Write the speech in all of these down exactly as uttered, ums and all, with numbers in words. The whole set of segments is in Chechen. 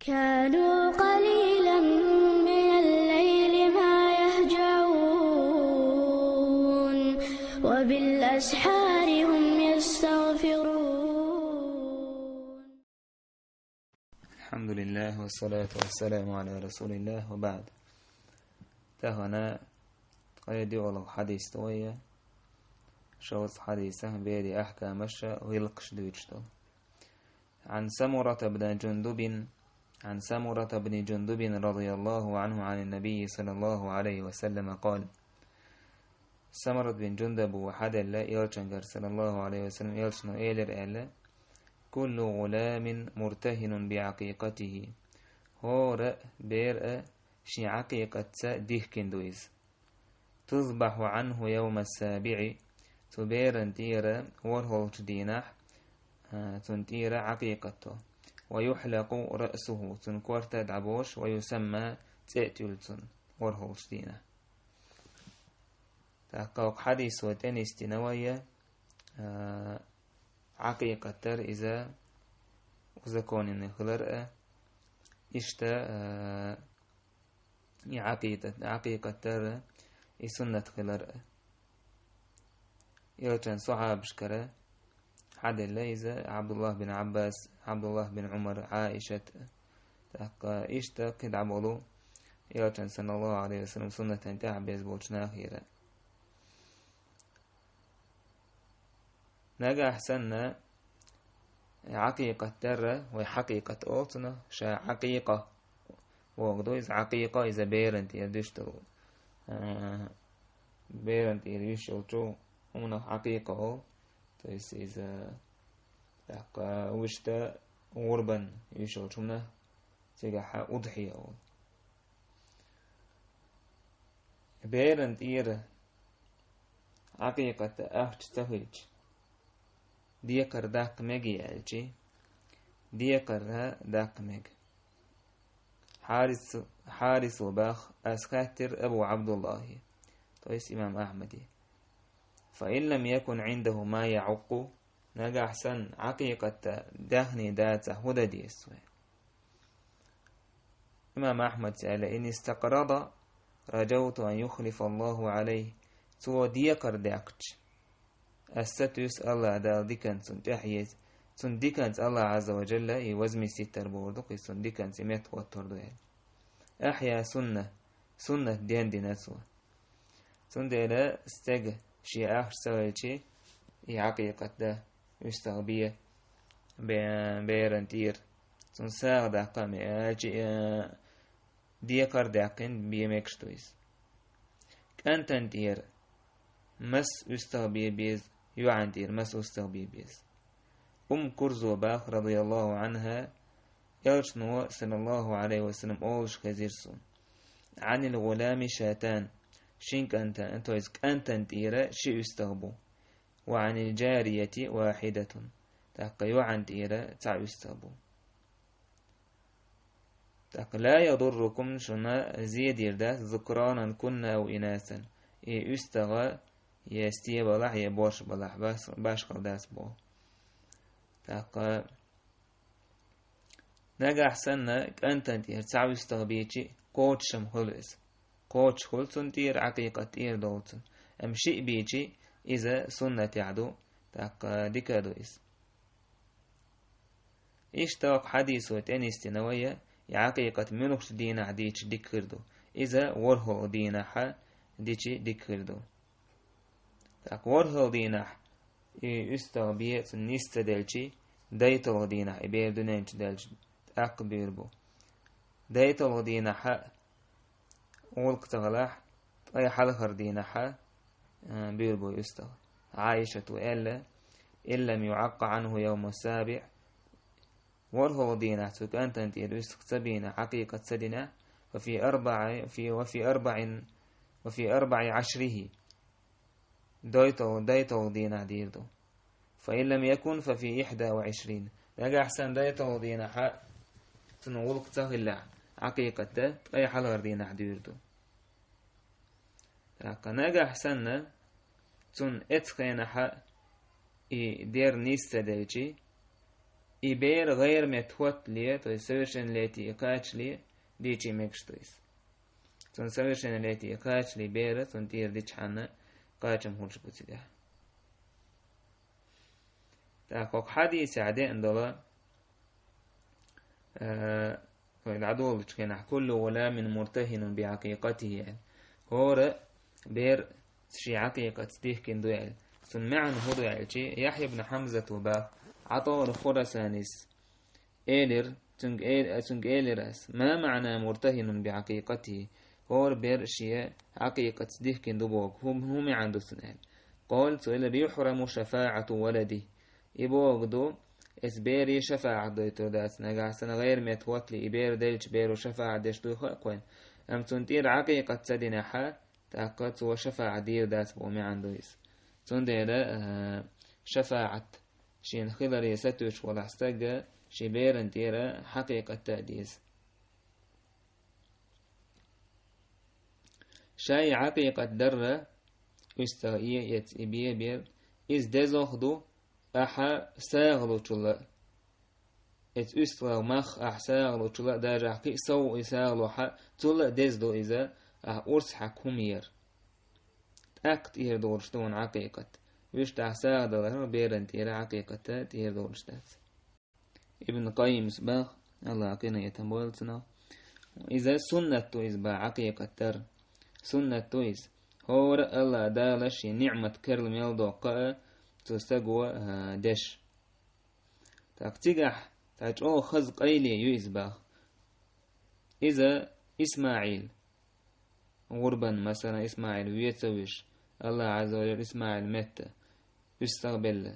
كانوا قليلا من الليل ما يهجعون، وبالأسحار هم يستغفرون. الحمد لله والصلاة والسلام على رسول الله وبعد. Тахана ткъе диълагӀа хьадис да вай. ШолгӀа хьадис, берий ахкамаш, гӀиллакхаш дуьйцуш долу. عن سمرة بن جندب، عن سمرة بن جندب رضي الله عنه عن النبي صلى الله عليه وسلم قال: Самарат бин Джундуба хьаделла элчангара, саллаллаху Ӏалайхи ва саллам, элчано элира аьлла: كل غلام مرتهن بعقيقته. ХӀора бер а шен Ӏакъикъатца дихкина ду иза. تذبح عنه يوم السابع. Цу беран тӀера ворхӀолгӀачу дийнахь, а, цунна тӀера Ӏакъикъат до. ويحلق رأسه. Цунна корта дӀабош, ويسمى, цӀе а туьллу цунна ворхӀолгӀачу дийнахь. ТӀаккха оцу хьадисо тӀе нисдина вай, а, Ӏакъикъат дар иза узаконенный хилар а, иштта, а, и Ӏакъикъат, Ӏакъикъат дар и суннат хилар а. Элчан сахьабашкара хьаделла иза Ӏабдуллах бин Ӏаббас, Ӏабдуллах бин Ӏумар, Ӏаишат, тӀаккха иштта кхидӀа болу элчан, саллаллаху Ӏалайхи ва саллам, суннатан тӀехь беза болчу нахера. Нагахь санна Ӏакъикъат дарра, вай хьакъикъат олу цунах, ша Ӏакъикъа бохург ду иза, Ӏакъикъа иза беран тӀера дуьсуш долу, а, беран тӀера йуьсуш йолчу хӀуманах Ӏакъикъа олу, то есть иза, тӀаккха вуьшта гӀурбан йуьсуш йолчу хӀуманах цигахь удхьия олу. Беран тӀера Ӏакъикъат ахча ца хилча, декхар даккха мегий аьлчи, декхар даккха мега. Хьарис, Хьарисо боху: ас хаьттира Абу Ӏабдуллахе, то есть имам Ахьмаде: فإن لم يكن عنده ما يعق, нагахь санна Ӏакъикъат даьхний дацахь, хӀун дан деза вай? Имам Ахьмада аьлла: إن استقرض رجوت أن يخلف الله عليه. Цо декхар даьккхича, ас сатуьйсу АллахӀ Дала диканца цунна тӀехь еза. Цунна диканца АллахӀ Ӏазза ва Джалла и возместить дар бохург ду-кх, и цунна диканца и меттахӀоттор ду аьлла. Ахьа сунна, суннат дендина цо. Цундела стеган шен ахча ца хилчи, и Ӏакъикъат дан, уьстагӀ бе, бе-, беран тӀера. Цунна сагӀа даккха а ме-, а, чи-, а, декхар даьккхина бен мегаш ду иза. КӀантана тӀера мас уьстагӀ бе беза, йоӀана тӀера мас уьстагӀ бе беза. Умму Курзо боху, радияллаху Ӏанха, элчано, саллаллаху Ӏалайхи ва саллам, олуш хезира суна: عن الغلام شاتان. Шин кӀантана, то есть кӀантана тӀера ши уьстагӀ бу. وعن الجارية واحدة. ТӀаккха йоӀана тӀера цхьа уьстагӀ бу. ТӀаккха: لا يضركم, шуна зе дийр дац, ذكرانا كن أو إناثا. И уьстагӀ я стен балахь, я боьрша балахь, бас-, башхалла дац боху. ТӀаккха нагахь санна кӀантана тӀера цхьа уьстагӀ бичи, кхочушам хуьлу иза. Кхочуш хуьлу цунна тӀера, Ӏакъикъат тӀера долу цунна. Амма шиъ бичи, иза суннатехь ду, тӀаккха дика а ду иза. Иштта оцу хьадисо тӀе нисдина вай, и Ӏакъикъат муьлхачу дийнахь дича дика хир ду. Иза ворхӀалгӀа дийнахь дичи дика хир ду. ТӀаккха ворхӀалгӀа дийнахь и уьстагӀ бен цунна нис ца делчи, дайталгӀа дийнахь и бер дуьнен чу даьлча тӀаккха буьйр бу. ДайталгӀа дийнахь гӀуллакх ца хилахь, ткъе хьалхара дийнахь, а, буьйр бу и уьстагӀ. Ӏайшата аьлла: إن لم يعق عنه يوم السابع. ВорхӀалгӀа дийнахь цу кӀантана тӀера уьстагӀ ца бийна, Ӏакъикъат ца дина, ففي أربع، في، وفي أربع، وفي أربع عشره. ДайталгӀа, дайталгӀа дийнахь дийр ду. فإن لم يكن ففي إحدى وعشرين. Нагахь санна дайталгӀа дийнахь цунна гӀуллакх ца хилахь, Ӏакъикъат дан, ткъе хьалхара дийнахь дуьйр ду. ТӀаккха нагахь санна цунна эцу хенахь и дер нис ца делчи, и бер гӀайр метта хӀоттале, то есть совершеннолетие кхачале, дийча мегаш ду иза. Цунна совершеннолетие кхачале бер, цунна тӀера дича хьанна кхачам хулаш бу цигахь. ТӀаккха хӀокху хьадисехь деана долу, э, вай дӀадолучу хенахь: «Куллу гӀуламин муртахинун би Ӏакъикъатихи», аьлла. ХӀора бер шен Ӏакъикъатца дихкина ду аьлла. Цунна маьӀна хӀун ду аьлча, Яхьъя ибн Хьамзата баха, ӀатӀаъ ал-Хурасанис элира, цуьнга эл-, цуьнга элира ас: «Ма маӀна муртахинун би Ӏакъикъатихи?» ХӀора бер шен Ӏакъикъатца дихкина ду боху, хӀун, хӀун маьӀна ду цуьнан аьлла. Къала, цо элира: «Юхьраму шафаӀату валадихи». И бохург ду, эцу бере шафаӀат дойтур дац, нагахь санна гӀайр метта хӀоттале и бер делча беро шафаӀат деш дуй хаьа кхуьнан. Амма цунна тӀера Ӏакъикъат ца динехь, тӀаккха цо шафаӀат дийр дац боху маьӀна ду иза. Цундела, а, шафаӀат шена хиларе сатуьйсуш волахь стаг шен беран тӀера Ӏакъикъат дан деза. Шайн Ӏакъикъат дарра, уьстагӀ е эца и бен бер, иза дезох ду, ахьа сагӀа лучул а. Эца уьстагӀ мах ахьа сагӀа лучул а, даже ахьа кхин а сов и сагӀа лохь а, цул а деза ду иза, ахьа урс хьаькха хӀума яр. ТӀаккха тӀера долуш ду хьуна Ӏакъикъат. Вуьшта ахьа сагӀа даларх беран тӀера Ӏакъикъат тӀера долуш дац. Ибн Къаййимас баха, АллахӀа къинхетам бойла цунах, иза суннат ду иза баха Ӏакъикъат дар. Суннат ду иза. ХӀора АллахӀ Дала шен ниӀмат карла мел доккху а цу стаго, а, деш. ТӀаккха цигахь цхьа чӀогӀа хаза къайле ю иза баха. Иза ИсмаӀил. ГӀурбан, масала, ИсмаӀил вен ца вуьйш, АллахӀа Ӏазза ва Жалла ИсмаӀил метта уьстагӀ белла,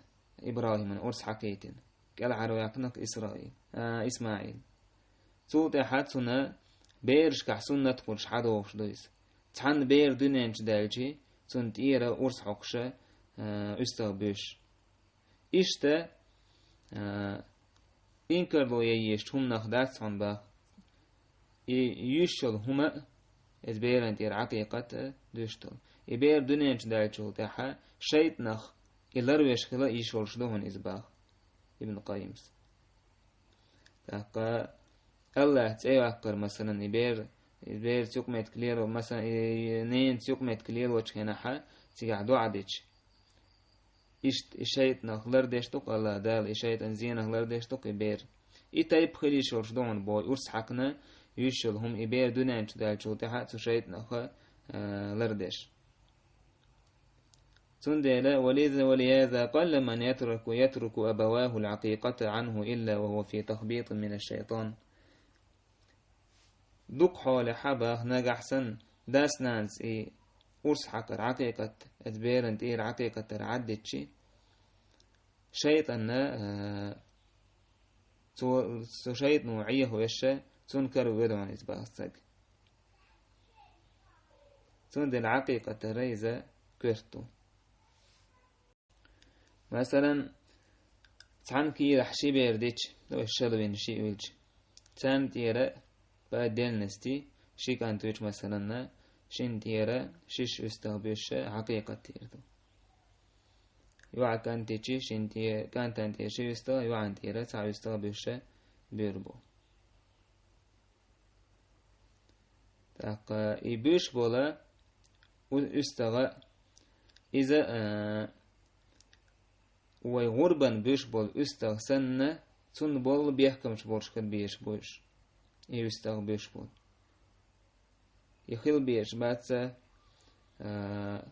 ИбрахӀиман урс хьакхийтина, кӀелхьарваьккхинарг Исраил, а, ИсмаӀил. Цул тӀаьхьа цунна берашкахь суннат хуьлуш хьадогӀуш ду иза. Цхьанна бер дуьнен чу даьлча, цунна тӀера урс хьокхуш, а, уьстагӀ буьйш. Иштта, а, инкарло ян езачу хӀуманах дац хьуна баха. И йуьйш йолу хӀума а, иза беран тӀера Ӏакъикъат а дуьйш долу. И бер дуьнен чу даьллачул тӀаьхьа шайтӀанах и ларвеш хила йиш йолуш ду хьуна иза баха Ибн Къаййимас. ТӀаккха АллахӀ цӀе йоккхура, масалан, и бер, и берца юкъаметтиг лело, масалан, и, и ненаца юкъаметтиг лелочу хенахь, цигахь доӀа дича. Иштта и шайтӀанах лардеш ду-кх АллахӀ Дала, и шайтӀан зенах лардеш ду-кх и бер. И тайпа хила йиш йолуш ду хьуна боху, урс хьаькхна йуьйш йолу хӀума и бер дуьнен чу даьллачул тӀаьхьа цу шайтӀанах, а, лардеш. Цундела, ولذا، ولهذا قل من يترك، يترك أبواه العقيقة عنه إلا وهو في تخبيط من الشيطان. Дукха хьолехь баха нагахь санна дас-нанас и урс хьакхар Ӏакъикъат, эца беран тӀера Ӏакъикъат дар Ӏаддитчи, шайтӀанна, а, цо, цу шайтӀано Ӏехавеш, цунна кара воьду хьуна иза баха стаг. Цундела Ӏакъикъат дар иза коьрта ду. Масалан, цхьана кийрахь ши бер дича, вай шалвина ши уьлча, царна тӀера по отдельности ши кӀант вуьйча, масалан, шина тӀера шиш уьстагӀ буьйш Ӏакъикъат тӀера ду. ЙоӀ кӀант дичи, шина тӀе-, кӀантана тӀера ши уьстагӀ, йоӀана тӀера цхьа уьстагӀ буьйш буьйр бу. ТӀаккха и буьйш болу у-, уьстагӀа, иза, а, вай гӀурбан буьйш болу уьстагӀ санна, цунна болу бехкамаш болуш хила безаш бу уьш, и уьстагӀ буьйш болу. И хила безаш бац, а,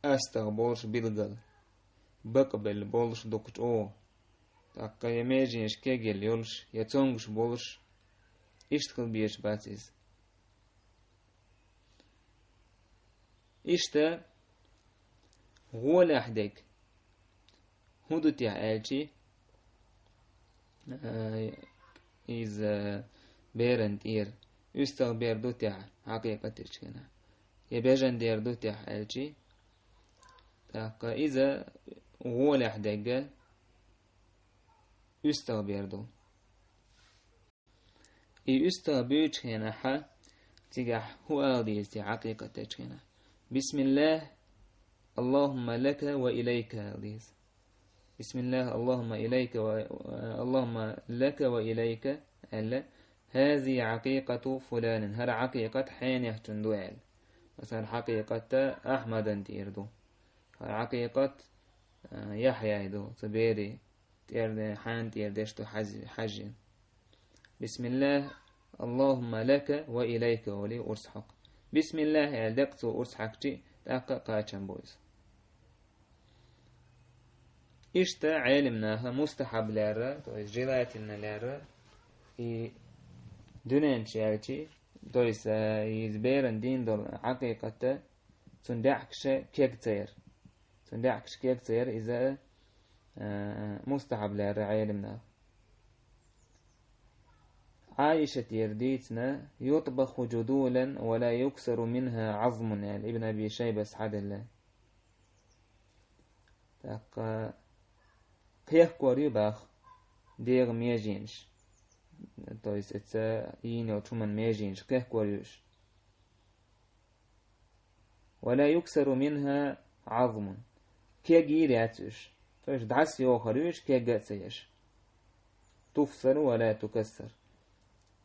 астагӀа болуш билггал, бакъбелла болуш дукха чӀогӀа, тӀаккха я меженаш кегийла йолуш, я цомгуш болуш, иштта хила безаш бац иза. Иштта гӀолехь дерг хӀун ду техьа аьлчи, а, иза беран тӀера уьстагӀ бер ду техьа, хьакъикъат дечу хенахь, я бежан дер ду техьа аьлчи, тӀаккха иза гӀолехь дерг уьстагӀ бер ду. И уьстагӀ буьйчу хенахь, цигахь хӀун ала деза те Ӏакъикъат дечу хенахь? «Бисмиллах, Аллахумма лака ва илайка», ала деза. بسم الله، اللهم إليك و-، اللهم لك وإليك، аьлла, هذه عقيقة فلان, хӀара Ӏакъикъат хьенехчун ду, аьлла. Масала, хӀара Ӏакъикъат Ахьмадан тӀера ду. ХӀара Ӏакъикъат, а, Яхьяй ду, цу берий тӀера, хьан тӀера деш ду хьажи-, хьажжин. بسم الله، اللهم لك وإليك олий урс хьокху. بسم الله аьлла декъ цо урс хьаькхчи, тӀаккха кхачам бу иза. Иштта Ӏелимнаха мустахьаб лаьрра, то есть желательно лаьрра, и дуьнен чу яьлчи, то есть, э, иза беран дийна долу Ӏакъикъата, цунна даьӀахкаш кег ца яр. Цунна даьӀахкаш кег ца яр, иза, э, мустахьаб лаьрра Ӏелимнаха. Ӏайшатера дийцина: يطبخ جدولا ولا يكسر منها عظم, аьлла, Ибн Аби Шайбас хьаделла. ТӀаккха кхехкор ю боху дегӀан меженаш. То есть, эца йийна йолчу хӀуман меженаш кхехкор ю уьш. ولا يكسر منها عظم. Кег йийр яц уьш. То есть, дӀасайохур ю уьш, кег а ца еш. تفصل ولا تكسر.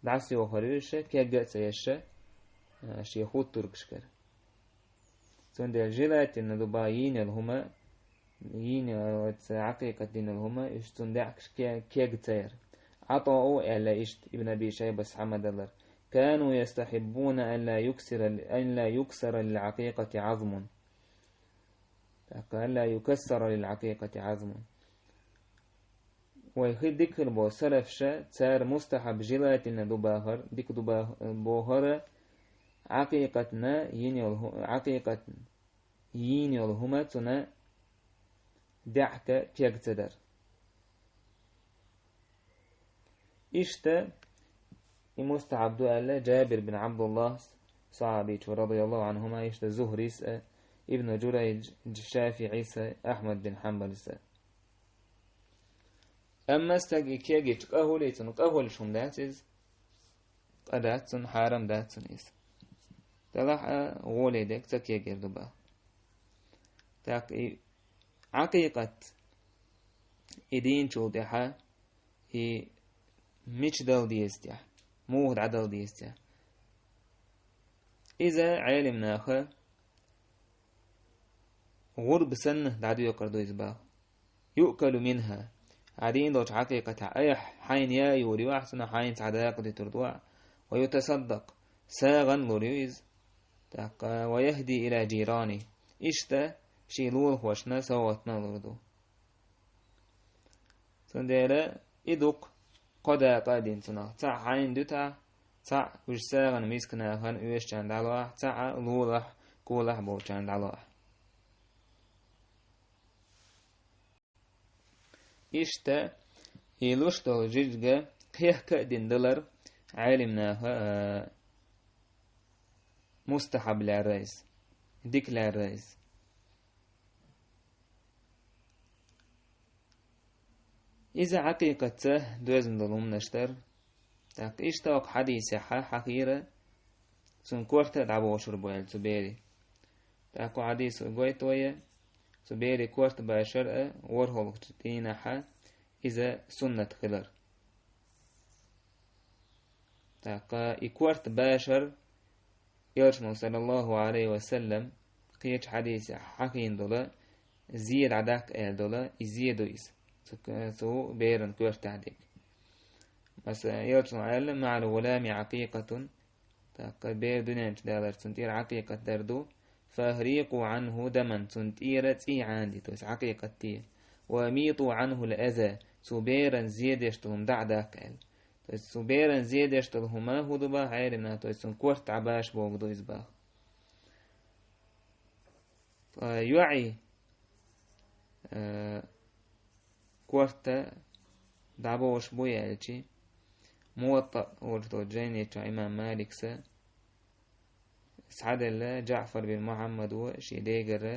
ДӀасайохур ю уьш, кег а ца еш, а, шен хуттургашкара. Цундела желательно ду боху йийна йолу хӀума, йийна оцу Ӏакъикъат дина йолу хӀума, уьш цунна даьӀахкаш ке-, кег ца яр. ӀатӀаъ аьлла иштта Ибн Аби Шайбас хьамадалар: كانوا يستحبون أن لا يكسر، أن لا يكسر للعقيقة عظم. ТӀаккха أن لا يكسر للعقيقة عظم. Вай хи дика хила боху салафаша, цара мустахьаб, желательно ду бахар, дика ду бах-, бохара, Ӏакъикъатна йийна йолу хӀу-, Ӏакъикъатна йийна йолу хӀума цунна даьӀахка кег ца дар. Иштта и мустахьаб ду аьлла Джабир бин Ӏабдуллахьас, сахьабичо, رضي الله عنهما, иштта Зухрис а, Ибн Джурайдж, ШафиӀис а, Ахьмад бин Хьанбалис а. Амма стаг и кегича къахьули, цунна къахьуллуш хӀума дац иза, къа дац цунна, хьарам дац цунна иза. Делахь а гӀоле дерг ца кегар ду боху. ТӀаккха и Ӏакъикъат, и дийначул тӀаьхьа, и мича дала деза техьа, муха дӀадала деза техьа. Иза Ӏелимнаха гӀурба санна дӀадоькхур ду иза боху. يؤكل منها. Хьан дийна долчу Ӏакъикъатехь айхьа хьайна яа юур ю ахь, цунах хьайна цхьа дакъа дуьтур ду ахь. ويتصدق. СагӀана лур ю иза. ТӀаккха ويهدي إلى جيرانه. Иштта шен лулахошна совгӀатна а лур ду. Цундела и дукха кхо дакъа а дина цунах. Цхьаъ хьайна дуьту ахь, цхьаъ уьш сагӀина мисканахана оьшучарна дӀало ахь, цхьаъ лулахь, кхолахь болчарна дӀало ахь. Иштта и луш долу жижиг кхехка а дина далар Ӏелимнаха, а, мустахьаб лаьрра иза, дика лаьрра иза. Иза Ӏакъикъатца доьзна долу хӀуманаш дара. ТӀаккха иштта оцу хьадисехь хьахийра, цунна корта а дӀабошур бу аьлла цу берийн. ТӀаккха хьадисо гойту вай, цу берийн корта башар а ворхӀалгӀачу дийнахь иза суннат хилар. ТӀаккха и корта башар Элчано, саллаллаху Ӏалайхи ва саллам, кхечу хьадисехь хьахийна долу, зе дӀадаккха аьлла долу, и зе ду иза, цу, цу беран коьртехь дерг. Маса, Элчано аьлла: مع الغلام عقيقة, тӀаккха бер дуьнен чу даларца цунна тӀера Ӏакъикъат дар ду, فأهريقوا عنه دما, цунна тӀера цӀий Ӏанадийта, то есть Ӏакъикъат де. وأميطوا عنه الأذى, цу беран зе деш долу хӀума дӀа а даккха аьлла. То есть цу беран зе деш долу хӀума хӀун ду боху Ӏелимнаха, то есть цунна корта дӀабаша бохург ду иза боху. Ткъа йоӀе, э, корта дӀабош бу аьлча, Муваттаъ олуш долчу жайни чохь имам Маликса схьаделла, Джаъфар бин Мухьаммада шен дегара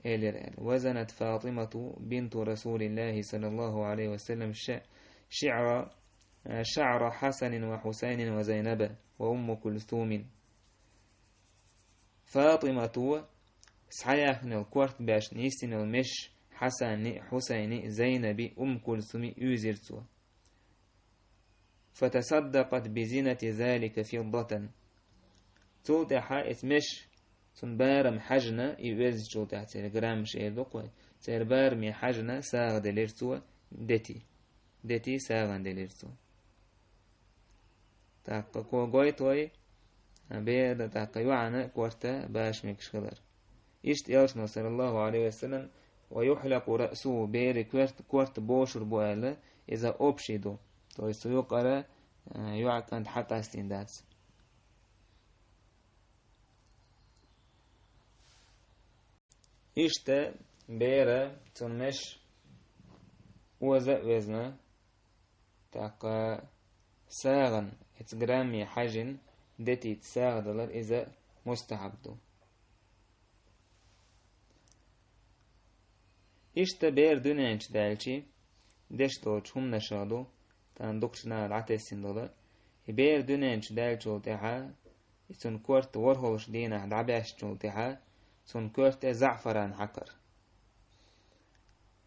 элира аьлла: وزنت فاطمة بنت رسول الله صلى الله عليه وسلم ش-، شعر، شعر حسن وحسين وزينب وأم كلثوم. Фатимата схьаяьхна йолу корта баьшна йистина йолу меш Хьасанни, Хьусайни, Зайнаби, Умм Кульсуми уьйзира цо. «فتتصدقت بزينة ذلك فضة». Цул тӀаьхьа эца меш, цун барам хьаьжна, и везачул тӀаьхьа церан граммаш эр ду-кх вай, церан бараме хьаьжна сагӀа делира цо дети. Дети сагӀана делира цо. ТӀаккха кхо гойту вай, бера тӀаккха йоӀана корта баша мегаш хилар. Иштта элчано, саллаллаху Ӏалайхи ва саллам: «ويحلق رأسه», бера корт, корта бошур бу аьлла, иза общий ду. То есть цу юкъара, э, йоӀ-кӀант хьакъастийна дац. Иштта бера цун меш оза а везна, тӀаккха сагӀана, эца грамме хьаьжна, детийца сагӀа далар иза мустахьаб ду. Иштта бер дуьнен чу даьлча деш долчу хӀуманашах ду, тхан дукхачу наха дӀатесна долу. И бер дуьнен чу даьллачул тӀаьхьа, и цун корта ворхӀалгӀачу дийнахь дӀабаьшначул тӀаьхьа, цун коьрта тӀе заӀфаран хьакхар.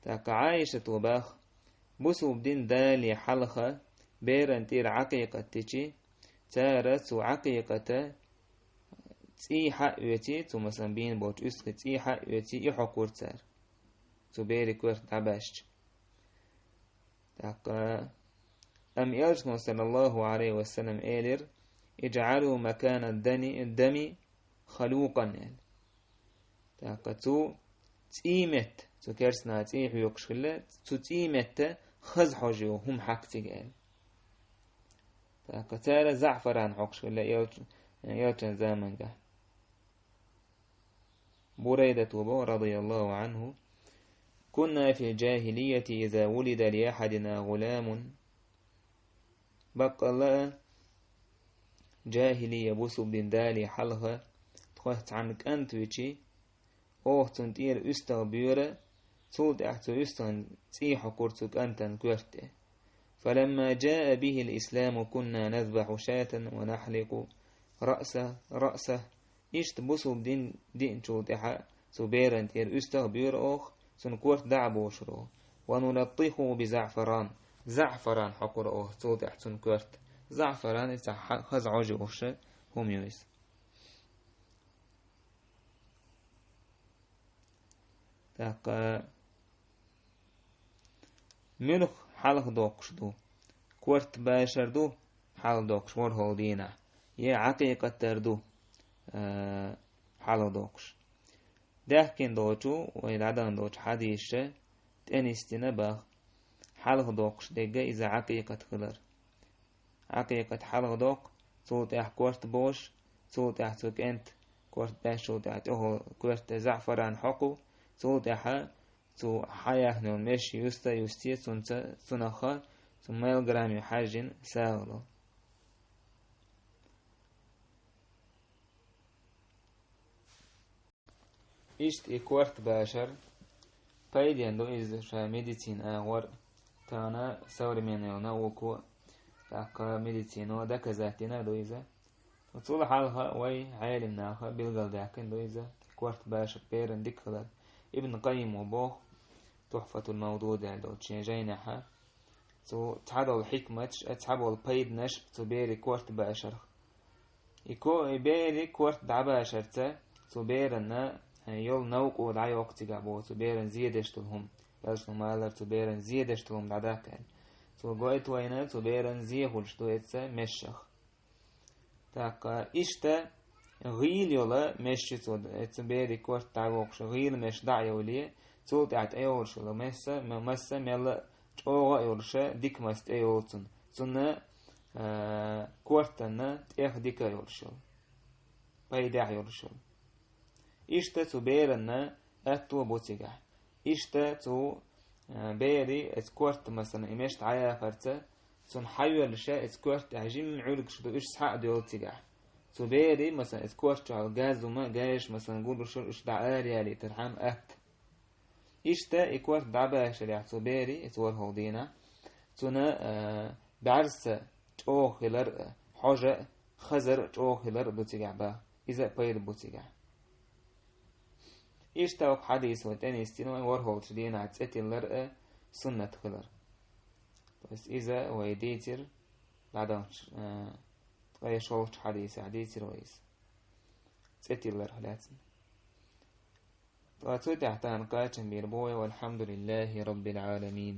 ТӀаккха Ӏайшата боху, бусулба дин далале хьалха беран тӀера Ӏакъикъат дичи, цара цу Ӏакъикъата цӀий хьа а оьций, цу, масалан, бийна болчу уьстагӀий цӀий хьа а оьций, и хьокхура цара. Цу берийн коьрта дӀабаьшча. ТӀаккха, амма элчано, саллаллаху Ӏалайхи ва саллам, элира: «اجعلوا مكان الدم، الدم خلوقا», — аьлла. ТӀаккха цу цӀий метта, цу керстанан цӀий хьоькхуш хилла, цу цӀий метта хаза хьожа йолу хӀума хьакха цига аьлла. ТӀаккха цара заӀфаран хьокхуш хилла элча-, элчан заманга. Бурайдата боху, радияллаху Ӏанху: «كنا في الجاهلية إذا ولد لأحدنا غلام». Баккъалла а, жахӀилия бусулба дин далале хьалха, тхох цхьанна кӀант вичи, оха цунна тӀера уьстагӀ боьра, цул тӀаьхьа цу уьстагӀна цӀий хьокхура цу кӀантан коьрта тӀе. «فلما جاء به الإسلام كنا نذبح شاة ونحلق رأسه، رأسه». Иштта бусулба дин диъначул тӀаьхьа цу беран тӀера уьстагӀ боьра оха, цунна корта дӀа а бошура оха. «ونلطخه بزعفران». ЗаӀфаран хьокхура оха цул тӀаьхьа цунна коьрта. ЗаӀфаран иза хьа-, хаза хьожа йолуш хӀума ю иза. ТӀаккха муьлха хьалха доккхуш ду? Корта башар ду хьалха доккхуш ворхӀалгӀа дийнахь, я Ӏакъикъат дар ду, а, хьалха доккхуш? Даьхкина долчу, вай дӀадахана долчу хьадисаша тӀе нисдина боху, хьалха доккхуш дерг иза Ӏакъикъат хилар. Ӏакъикъат хьалха доккху, цул тӀаьхьа корта бошуш, цул тӀаьхьа цу кӀентан корта баьшначул тӀаьхьа тӀехула коьрта тӀе заӀфаран хьокху, цул тӀаьхьа цу хьаяьхна йолу меш юста а юстий, цунца, цунах цу мел грамме хьаьжжина сагӀа ло. Иштта и корта башар пайденна ду иза ша медицина агӀор, тахана современная наука, тӀаккха медицино доказать дина ду иза. Цул хьалха вай Ӏелам наха билгалдаьккхина ду иза, корта башар беран дика хилар. Ибн Къаййима боху, Тухфатул Мавдуд аьлла долчу шен жайнехьа, цу цхьадолу хьикматаш а, цхьаболу пайданаш а цу берийн корта башарх. И ко-, и берийн корта дӀабашарца цу беранна, э, йолу новкъа дӀайоккху цигахь боху, цу беран зе деш долу хӀума. Элчано ма аллара, цу беран зе деш долу хӀума дӀадаккха аьлла. Цо гойту вайна, цу беран зе хуьлуш ду эцца мешах. ТӀаккха иштта гӀийла йолу меш ю цо, эцца берийн корта дӀавоккхуш, гӀийла меш дӀа а йовлий, цул тӀаьхьа тӀейолуш йолу масса, м-, масса мелла а чӀогӀа а йолуш, дика масса тӀейолу цунна. Цунна, а, кортанна тӀех дика а йолуш йолу, пайдехь йолуш йолу. Иштта цу беранна аьтто бу цигахь. Иштта цу, а, берийн эцца корта, масалан, и меш дӀаяхарца, цунна хьайоьллуш эцца корта тӀехь жимма Ӏуьргаш ду, уьш схьа а доьллу цигахь. Цу берийн, масалан, эцца корта чохь газ хӀума, гайш, масалан, гуллуш йолу, уьш дӀа ара ялийтархьама атта. Иштта и корта дӀабашарехь цу берийн, эцца ворхӀалгӀа дийнахь, цунна, а, бӀаьрса чӀогӀа хилар а, хьожа а, хазар а чӀогӀа хилар а ду цигахь боху. Иза а пайда бу цигахь. Иштта укх хьадисо тӀенисдина вайна ворхӀалгӀачу дийнахь цӀе тиллар а суннат хилар. То есть иза вай дийцира, дӀадахча, э, ткъе шолгӀачу хьадисехь дийцира вай иза. ЦӀе тилларх лаьцна. Ткъа цу тӀехь тахана кхачам бийр бу вай: «Валхьамдулиллахи Раббил Ӏаламин».